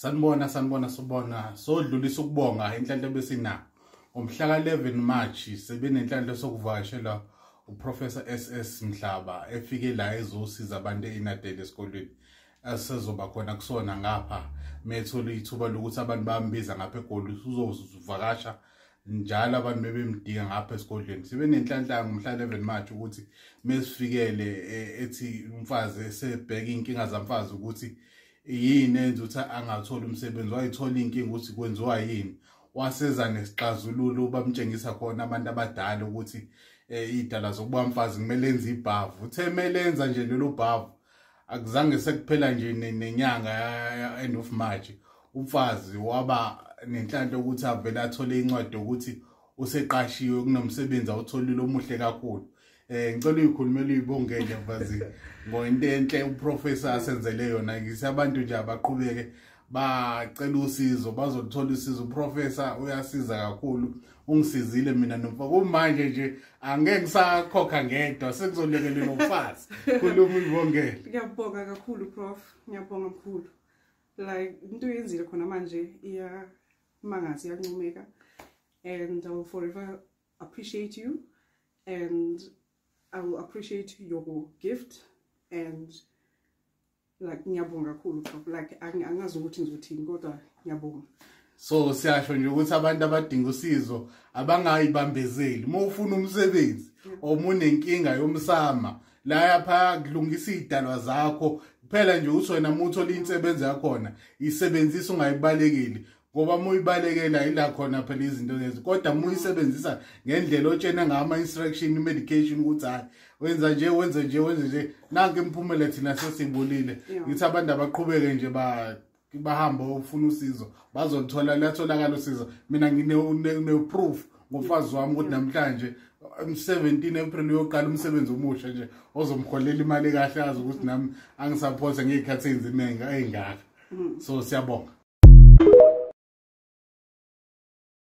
Sanibona, sanibona, sobona sodlulisa ukubonga inhlanhla besina ngomhla ka-11 March sebenenhlanhla sokuvakashela uProfessor SS Mhlaba efike la ezosiza abantu eInadele esikolweni asezoba khona kusona ngapha methola ithuba lokuthi abantu bambiza ngapha eGoli uzovakasha njalo abantu bebemdinga ngapha esigodlweni. Sibe nenhlanhla ngomhla 11 March ukuthi mesifikele ethi umfazi esebheka inkinga zamfazi ukuthi yini enza ukuthi angatholi umsebenzi, wayithola inkinga ukuthi kwenziwa yini, waseza nesixazululo bamtshengisa khona abantu abadala ukuthi idala zokuba mfazi kumele enze ibhavu. Uthe mele enza nje lelo bhavu, akuzange sekuphela nje nenyanga end of March umfazi waba nenhlanhla ukuthi avele athole incwadi yokuthi useqashiwe kunomsebenzi awutholile omuhle kakhulu. Ngicela uyikhulumele uyibongele mfazi ngoyinto enhle uprofessor asenzele yona. Ngithi abantu nje abaqhubeke bacela usizo, bazolithola usizo. Uprofessor uyasiza kakhulu, ungisizile mina nomfaka. Kumanje nje angeke ngisakhokha ngedwa, sekuzolekelela umfazi. Khuluma uyibongele. Ngiyabonga kakhulu Prof, ngiyabonga mkhulu. Like into oyenzile khona manje iyamangaza, iyancomeka, and I will forever appreciate you and I will appreciate your gift and like ngiyabonga kakhulu Prof. Like angazi ukuthi ngizothini kodwa ngiyabonga. So siyasho nje ukuthi abantu abadinga usizo abangayibambezeli. Uma ufuna umsebenzi or unenkinga yomsama lapha kulungisa idalwa zakho kuphela nje uthi wena uma uthola insebenzo yakhona isebenzisa ungayibalekeli, ngoba uma uyibalekela ila khona phela izinto lezi. Kodwa uma uyisebenzisa ngendlela otshena ngama instruction medication ukuthi hayi wenza nje wenza nje wenza nje, nanke imiphumela thina sesibulile. Ngithi abantu abaqhubeke nje bahamba ufuna usizo bazolithola, liyatholakala usizo. Mina ngine proof ngomfazi wami ukuthi namhlanje 17 April uyoqala umsebenzi omusha nje ozomholela imali kahle, azi ukuthi nami angisupporte ngezikhathi eziningi ey'ngaka. So siyabonga.